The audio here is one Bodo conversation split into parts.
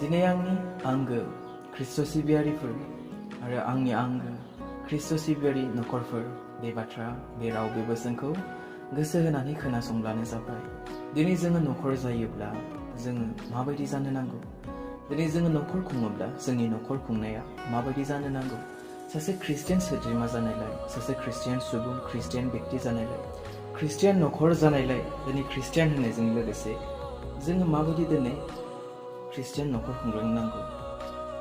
दिनै आंनि आंगो ख्रिस्ट' सिबियारिफोर आरो आंनि आंगो ख्रिस्ट' सिबियारि नखरफोर बे बाथ्रा बे राव बे बोसोनखौ गोसो होनानै खोनासंब्लानो जाबाय। दिनै जोङो नखर जायोब्ला जोङो माबायदि जानो नांगौ? दिनै जोङो नखर खुङोब्ला जोंनि नखर खुंनाया माबायदि जानो नांगौ? सासे ख्रिस्टियान सोद्रोमा जानायलाय, सासे ख्रिस्टियान सुबुं, ख्रिस्टियान बेक्ति जानायलाय, ख्रिस्टियान नखर जानायलाय, दिनै ख्रिस्टियान होननायजों लोगोसे जोङो माबायदि दिनै ख्रिस्टियान नखर खुंलांनांगौ?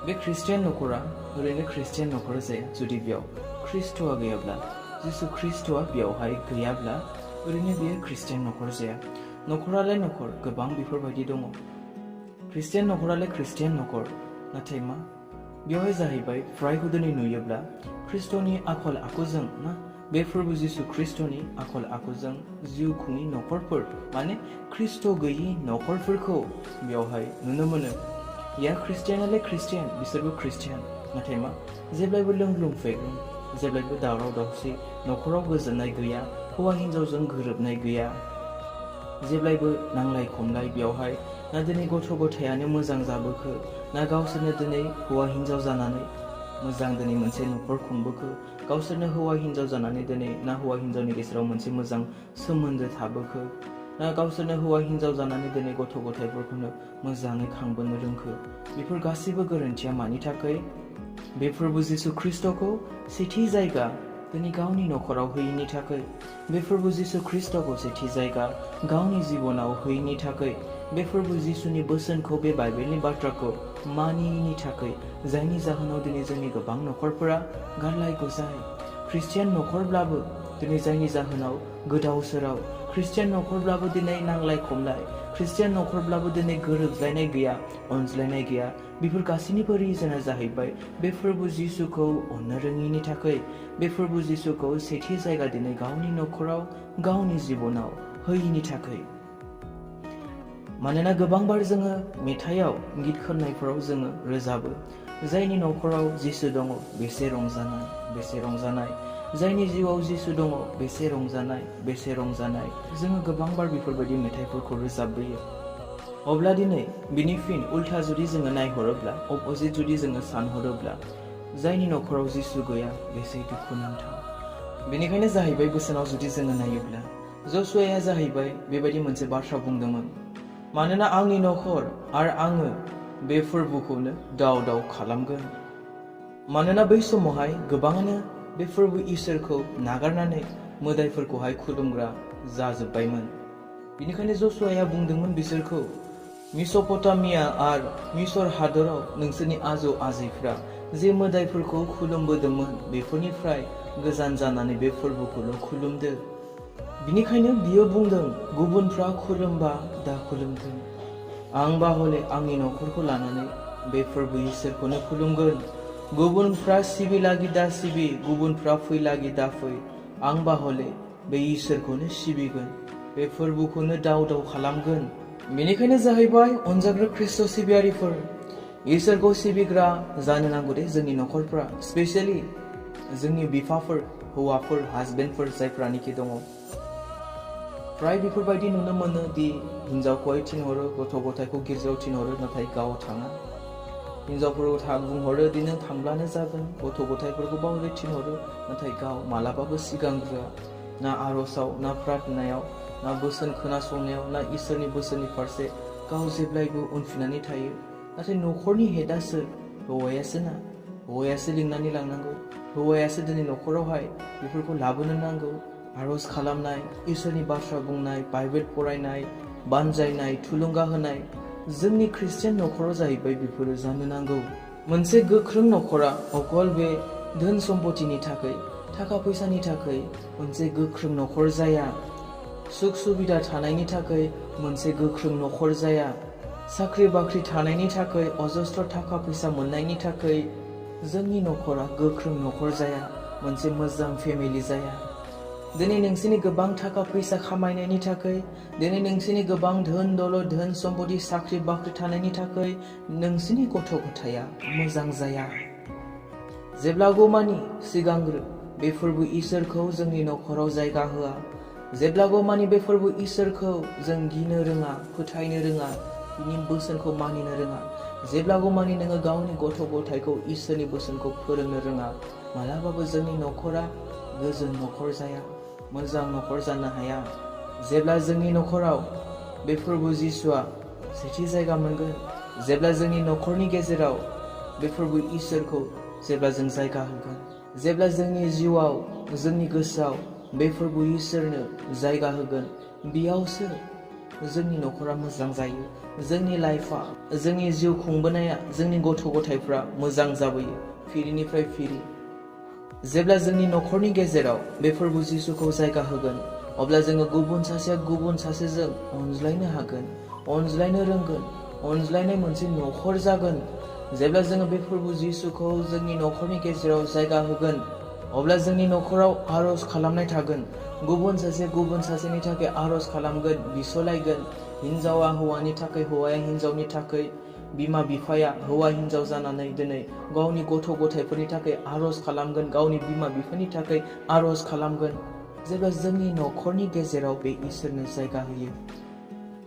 बे ख्रिस्टियान नखरा ओरैनो ख्रिस्टियान नखर जाया जुदि बेयाव ख्रिस्ट'आ गैयाब्ला, जिसु ख्रिस्ट'आ बेयावहाय गैयाब्ला ओरैनो बेयो ख्रिस्टियान नखर जाया। नखरालाय नखर गोबां बेफोरबायदि दङ। ख्रिस्टियान नखरालाय ख्रिस्टियान नखर, नाथाय मा बेवहाय जाहैबाय फ्रायखौ दिनै नुयोब्ला ख्रिस्ट'नि आखल आखुजों ना बे फोरबो जिसु ख्रिस्ट'नि आखल आखुजों जिउ खुङि नखरफोर माने ख्रिस्ट' गैयि नखरफोरखौ बेवहाय नुनो मोनो। या ख्रिस्टियानालाय ख्रिस्टियान, बिसोरबो ख्रिस्टियान, नाथाय मा जेब्लायबो लोंग्लुं फेग्लुं, जेब्लायबो दावराव दावसि, नखराव गोजोननाय गैया, हौवा हिन्जावजों गोरोबनाय गैया, जेब्लायबो नांलाय खमलाय। बेवहाय ना दिनै गथ' गथायानो मोजां जाबोखो, ना गावसोरनो दिनै हौवा हिन्जाव जानानै मोजां दिनै मोनसे नखर खुंबोखो, गावसोरनो हौवा हिन्जाव जानानै दिनै ना हौवा हिन्जावनि गेजेराव मोनसे मोजां सोमोन्दो थाबोखो, ना गावसोरनो हौवा हिन्जाव जानानै दिनै गथ' गथायफोरखौनो मोजाङै खांबोनो रोंखो। बेफोर गासैबो गोरोन्थिया मानि थाखाय? बे फोरबो जिसु ख्रिस्ट'खौ सेथि जायगा दिनै गावनि नखराव होयैनि थाखाय, बे फोरबो जिसु ख्रिस्ट'खौ सेथि जायगा गावनि जिबनाव होयैनि थाखाय, बे फोरबो जिसुनि बोसोनखौ, बे बाइबेलनि बाथ्राखौ मानियैनि थाखाय, जायनि जाहोनाव दिनै जोंनि गोबां नखरफोरा गारलाय गुजाय। ख्रिस्टियान नखरब्लाबो दिनै जायनि जाहोनाव गोदाव सोराव, ख्रिस्टियान नखरब्लाबो दिनै नांलाय खमलाय, ख्रिस्टियान नखरब्लाबो दिनै गोरोबलायनाय गैया, अनज्लायनाय गैया। बेफोर गासैनिबो रिजोना जाहैबाय बे फोरबो जिसुखौ अननो रोङिनि थाखाय, बे फोरबो जिसुखौ सेथि जायगा दिनै गावनि नखराव, गावनि जिबनाव होयैनि थाखाय। मानोना गोबांबार जोङो मेथाइयाव, गित खननायफोराव जोङो रोजाबो, जायनि नखराव जिसु दङ बेसे रंजानाय, बेसे रंजानाय, जायनि जिउआव जिसु दङ बेसे रंजानाय, बेसे रंजानाय। जोङो गोबांबार बेफोरबायदि मेथाइफोरखौ रोजाबबोयो। अब्ला दिनै बिनि फिन उल्था जुदि जोङो नायहरोब्ला, अपोजिट जुदि जोङो सानहरोब्ला, जायनि नखराव जिसु गैया बेसे दुखुनांथाव। बेनिखायनो जाहैबाय बोसोनाव जुदि जोङो नायोब्ला जसुवाया जाहैबाय बेबायदि मोनसे बाथ्रा बुंदोंमोन, मानोना आंनि नखर आरो आङो बे फोरबोखौनो दाव दाव खालामगोन। मानोना बै समावहाय गोबाङानो बे फोरबो इसोरखौ नागारनानै मोदायफोरखौहाय खुलुमग्रा जाजोब्बायमोन। बेनिखायनो जसुवाया बुंदोंमोन बिसोरखौ, मेस'पटामिया आरो मिसर हादराव नोंसोरनि आजौ आजैफ्रा जे मोदायफोरखौ खुलुमबोदोंमोन बेफोरनिफ्राय गोजान जानानै बे फोरबोखौल' खुलुमदो। बिनिखायनो बियो बुंदों, गुबुनफ्रा खुलुमबा दा खुलुमथों, आंबा हले आंनि नखरखौ लानानै बे फोरबो इसोरखौनो खुलुमगोन। गुबुनफ्रा सिबिलागि दा सिबि, गुबुनफ्रा फैलागि दा फै, आंबा हले बे इसोरखौनो सिबिगोन, बे फोरबोखौनो दाव दाव खालामगोन। बेनिखायनो जाहैबाय अनजाग्रा ख्रिस्ट' सिबियारिफोर, इसोरखौ सिबिग्रा जानो नांगौ दे जोंनि नखरफ्रा, स्पेसियेलि जोंनि बिफाफोर, हौवाफोर, हासबेन्डफोर जायफ्रानोखि दङ। फ्राय बेफोरबायदि नुनो मोनो दि हिन्जावखौहाय थिनहरो, गथ' गथायखौ गिर्जायाव थिनहरो, नाथाय गाव थाङा। हिन्जावफोरखौ बुंहरो दि नों थांब्लानो जागोन, गथ' गथायफोरखौ बावले थिनहरो, नाथाय गाव मालाबाबो सिगांग्रोआ, ना आर'जआव, ना प्रार्थनायाव, ना बोसोन खोनासंनायाव, ना इसोरनि बोसोननि फारसे गाव जेब्लायबो उनफिननानै थायो। नाथाय नखरनि हेडआसो हौवायासो ना, हौवायासो लिंनानै लांनांगौ, हौवायासो दिनै नखरावहाय बेफोरखौ लाबोनो नांगौ। आर'ज खालामनाय, इसोरनि बाथ्रा बुंनाय, बाइबेल फरायनाय, बानजायनाय, थुलुंगा होनाय, जोंनि ख्रिस्टियान नखराव जाहैबाय बेफोरो जानो नांगौ। मोनसे गोख्रों नखरा अकल बे धोन सम्पतिनि थाखाय, थाखा फैसानि थाखाय मोनसे गोख्रों नखर जाया, सुख सुबिदा थानायनि थाखाय मोनसे गोख्रों नखर जाया, साख्रि बाख्रि थानायनि थाखाय, अजस्त्र थाखा फैसा मोननायनि थाखाय जोंनि नखरा गोख्रों नखर जाया, मोनसे मोजां फेमिलि जाया। दिनै नोंसोरनि गोबां थाखा फैसा खामायनायनि थाखाय, दिनै नोंसोरनि गोबां धोन दौलत, धोन सम्पति, साख्रि बाख्रि थानायनि थाखाय नोंसोरनि गथ' गथाया मोजां जाया। जेब्लागौमानि सिगांग्रो बे फोरबो इसोरखौ जोंनि नखराव जायगा होआ, जेब्लागौमानि बे फोरबो इसोरखौ जों गिनो रोङा, फोथायनो रोङा, बिनि बोसोनखौ मानिनो रोङा, जेब्लाबो मानि नोङो गावनि गथ' गथायखौ इसोरनि बोसोनखौ फोरोंनो रोङा, मालाबाबो जोंनि न'खरा गोजोन न'खर जाया, मोजां न'खर जानो हाया। जेब्ला जोंनि न'खराव बे फोरबो जिसुआ सेथि जायगा मोनगोन, जेब्ला जोंनि न'खरनि गेजेराव बे फोरबो इसोरखौ जेब्ला जों जायगा होगोन, जेब्ला जोंनि जिउआव जोंनि गोसोआव बे फोरबो इसोरनो जायगा होगोन, बेयावसो जोंनि न'खरा मोजां जायो, जोंनि लाइफआ, जोंनि जिउ खुंबोनाया, जोंनि गथ' गथायफ्रा मोजां जाबोयो फिरिनिफ्राय फिरि। जेब्ला जोंनि न'खरनि गेजेराव बे फोरबो जिसुखौ जायगा होगोन, अब्ला जोङो गुबुन सासेया गुबुन सासेजों अनज्लायनो हागोन, अनज्लायनो रोंगोन, अनज्लायनाय मोनसे न'खर जागोन। जेब्ला जोङो बे फोरबो जिसुखौ जोंनि न'खरनि गेजेराव जायगा होगोन, अब्ला जोंनि न'खराव आर'ज खालामनाय थागोन, गुबुन सासेनि थाखाय आर'ज खालामगोन, बिस'लायगोन। हिन्जावा हौवानि थाखाय, हौवाया हिन्जावनि थाखाय, बिमा बिफाया हौवा हिन्जाव जानानै दिनै गावनि गथ' गथायफोरनि थाखाय आर'ज खालामगोन, गावनि बिमा बिफानि थाखाय आर'ज खालामगोन। जेब्ला जोंनि न'खरनि गेजेराव बे इसोरनो जायगा होयो,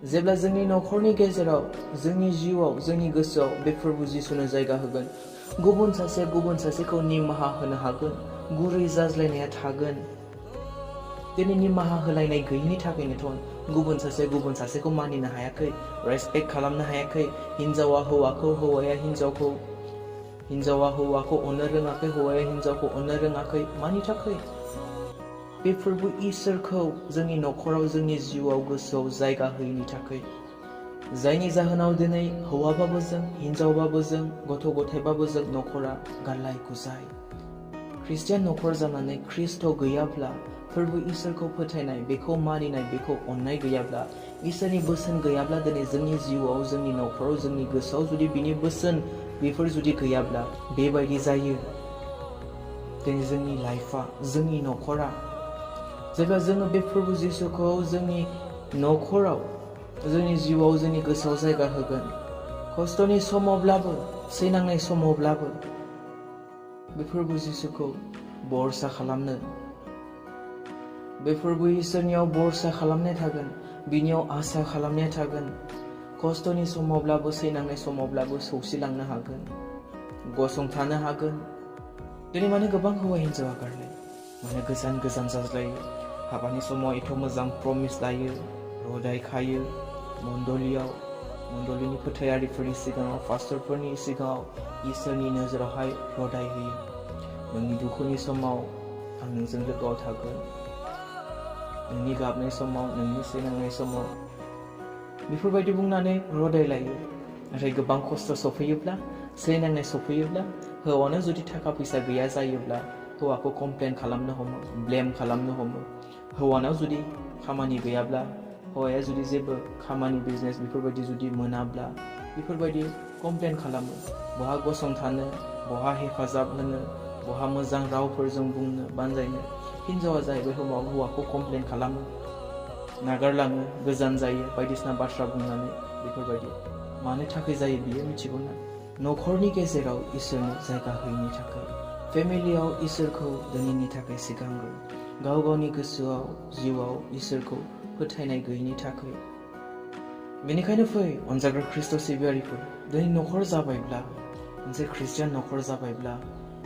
जेब्ला जोंनि न'खरनि गेजेराव, जोंनि जिउआव, जोंनि गोसोआव बे फोरबो जिसुनो जायगा होगोन, गुबुन सासेखौ निमाहा होनो हागोन, गुरै जाज्लायनाया थागोन। दिनै निमाहा होलायनाय गैयिनि थाखायनोथ' गुबुन सासेखौ मानिनो हायाखै, रेसपेक्ट खालामनो हायाखै। हिन्जावा हौवाखौ, हौवाया हिन्जावखौ, हिन्जावा हौवाखौ अननो रोङाखै, हौवाया हिन्जावखौ अननो रोङाखै। मानि थाखाय? बे फोरबो इसोरखौ जोंनि न'खराव, जोंनि जिउआव, गोसोआव जायगा होयैनि थाखाय। जायनि जाहोनाव दिनै हौवाबाबो जों, हिन्जावबाबो जों, गथ' गथायबाबो जों, न'खरा गालाय गुजाय। ख्रिस्टियान न'खर जानानै ख्रिस्ट' गैयाब्ला, फोरबो इसोरखौ फोथायनाय, बेखौ मानिनाय, बेखौ अननाय गैयाब्ला, इसोरनि बोसोन गैयाब्ला, दिनै जोंनि जिउआव, जोंनि न'खराव, जोंनि गोसोआव जुदि बिनि बोसोन बेफोर जुदि गैयाब्ला, बेबायदि जायो। दिनै जोंनि लाइफआ, जोंनि न'खरा, जेब्ला जोङो बे फोरबो जिसुखौ जोंनि न'खराव, जोंनि जिउआव, जोंनि गोसोआव जायगा होगोन, खस्थ'नि समावब्लाबो, सैनांनाय समावब्लाबो, बे फोरबो जिसुखौ भरसा खालामनो, बे फोरबो इसोरनियाव भरसा खालामनाय थागोन, बिनियाव आसा खालामनाय थागोन। खस्थ'नि समावब्लाबो, सैनांनाय समावब्लाबो सौसिलांनो हागोन, गसंथानो हागोन। दिनै मानो गोबां हौवा हिन्जावा गारलायो, मानो गोजान जाज्लायो, हाबानि समाव एथ' मोजां प्रमिस लायो, रदाय खायो, मण्डलिनि फोथायारिफोरनि सिगाङाव, पास्टरफोरनि सिगाङाव, इसोरनि नोजोरावहाय रदाय होयो। नोंनि दुखुनि समाव आं नोंजों लोगोआव थागोन, नोंनि गाबनाय समाव, नोंनि सैनांनाय समाव, बेफोरबायदि बुंनानै रदाय लायो। नाथाय गोबां खस्थ' सफैयोब्ला, सैनांनाय सफैयोब्ला, हौवानो जुदि थाखा फैसा गैया जायोब्ला, हौवाखौ कमप्लेन खालामनो हमो, ब्लेम खालामनो हमो। हौवानाव जुदि खामानि गैयाब्ला, हौवाया जुदि जेबो खामानि, बिजनेस बेफोरबायदि जुदि मोनाब्ला, बेफोरबायदि कमप्लेन खालामो। बहा गसंथानो, बहा हेफाजाब होनो, बहा मोजां रावफोरजों बुंनो, बानजायनो। हिन्जावा जाहैबाय हौवाखौ कमप्लेन खालामो, नागारलाङो, गोजान जायो, बायदिसिना बाथ्रा बुंनानै। बेफोरबायदि मानो थाखाय जायो बियो मिथिगौ ना? न'खरनि गेजेराव इसोरनो जायगा होयैनि थाखाय, फेमिलियाव इसोरखौ दोनैनि थाखाय सिगांग्रो, गाव गावनि गोसोआव, जिउआव इसोरखौ फोथायनाय गैयैनि थाखाय। बेनिखायनो फै अनजाग्रा ख्रिस्ट' सिबियारिफोर, दिनै न'खर जाबायब्ला, मोनसे ख्रिस्टियान न'खर जाबायब्ला,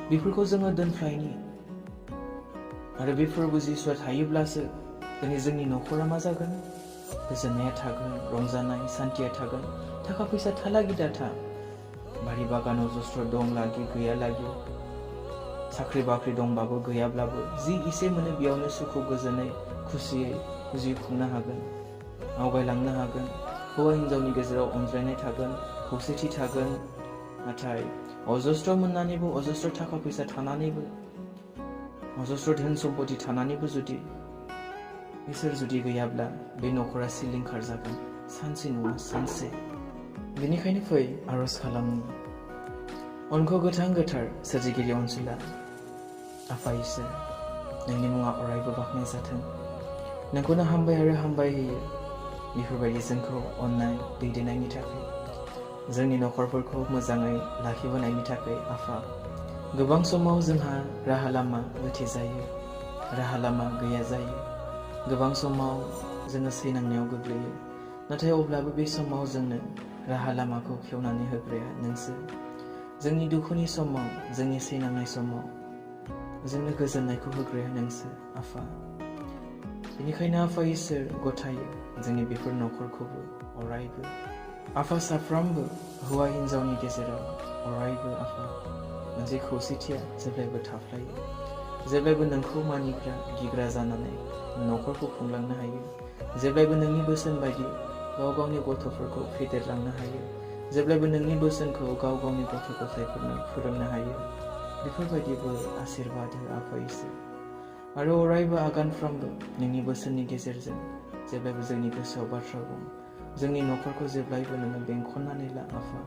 बेफोरखौ जोङो दोनफ्लायनि। आरो बे फोरबो जिसुआ थायोब्लासो दिनै जोंनि न'खरा मा जागोन? गोजोननाया थागोन, रंजानाय, सान्थिया थागोन। थाखा फैसा थालागि दाथा, बारि बागानाव जस्र' दं लागि गैया लागि, साख्रि बाख्रि दंबाबो गैयाब्लाबो, जि एसे मोनो बेयावनो सुखु गोजोनै खुसियै जिउ खुंनो हागोन, आवगायलांनो हागोन। हौवा हिन्जावनि गेजेराव अनज्लायनाय थागोन, खौसेथि थागोन। नाथाय अजस्र मोननानैबो, अजस्र थाखा फैसा थानानैबो, अजस्र धोन सम्पति थानानैबो जुदि इसोर जुदि गैयाब्ला, बे न'खरा सिलिंखार जागोन सानसे नङा सानसे। बेनिखायनो फै आर'ज खालामनि। अनखौ गोथार सोरजिगिरि अनसुला आफा इसोर, नोंनि मुङा अरायबो बाख्नाय जाथों। नोंखौनो हामबाय आरो हामबाय होयो, बेफोरबायदि जोंखौ अननाय, दैदेननायनि थाखाय, जोंनि न'खरफोरखौ मोजाङै लाखिबोनायनि थाखाय आफा। गोबां समाव जोंहा राहा लामा गोथे जायो, राहा लामा गैया जायो। गोबां समाव जोङो सैनांनायाव गोग्लैयो। नाथाय अब्लाबो बे समाव जोंनो राहा लामाखौ खेवनानै होग्राया नोंसो। जोंनि दुखुनि समाव, जोंनि सैनांनाय समाव जोंनो गोजोननायखौ होग्राया नोंसो आफा। बेनिखायनो आफा इसोर गथायो जोंनि बेफोर नखरखौबो अरायबो आफा साफ्रोमबो हौवा हिन्जावनि गेजेराव अरायबो आफा मोनसे खौसेथिया जेब्लायबो थाफ्लायो। जेब्लायबो नोंखौ मानिग्रा गिग्रा जानानै नखरखौ खुंलांनो हायो। जेब्लायबो नोंनि बोसोन बायदि गाव गावनि गथ'फोरखौ फेदेरलांनो हायो। जेब्लायबो नोंनि बोसोनखौ गाव गावनि गथ' गथायफोरनो फोरोंनो हायो। बेफोरबायदिबो आशीर्बाद हो आफा इसोर। आरो अरायबो आगानफ्रोमबो नोंनि बोसोननि गेजेरजों जेब्लायबो जोंनि गोसोआव बाथ्रा बुं। जोंनि नखरखौ जेब्लायबो नोङो बेंखननानै ला आफा।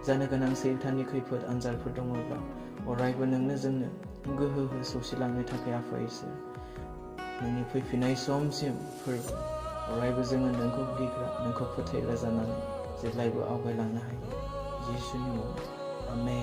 जानो गोनां सैताननि खैफोद आनजादफोर दङब्ला अरायबो नोंनो जोंनो गोहो हो सौसिलांनो थाखाय आफा इसोर। नोंनि फैफिननाय समसिम अरायबो जोङो नोंखौ गिग्रा, नोंखौ फोथायग्रा जानानै जेब्लायबो आवगायलांनो हायो। जिसुनि मुङाव आमेन।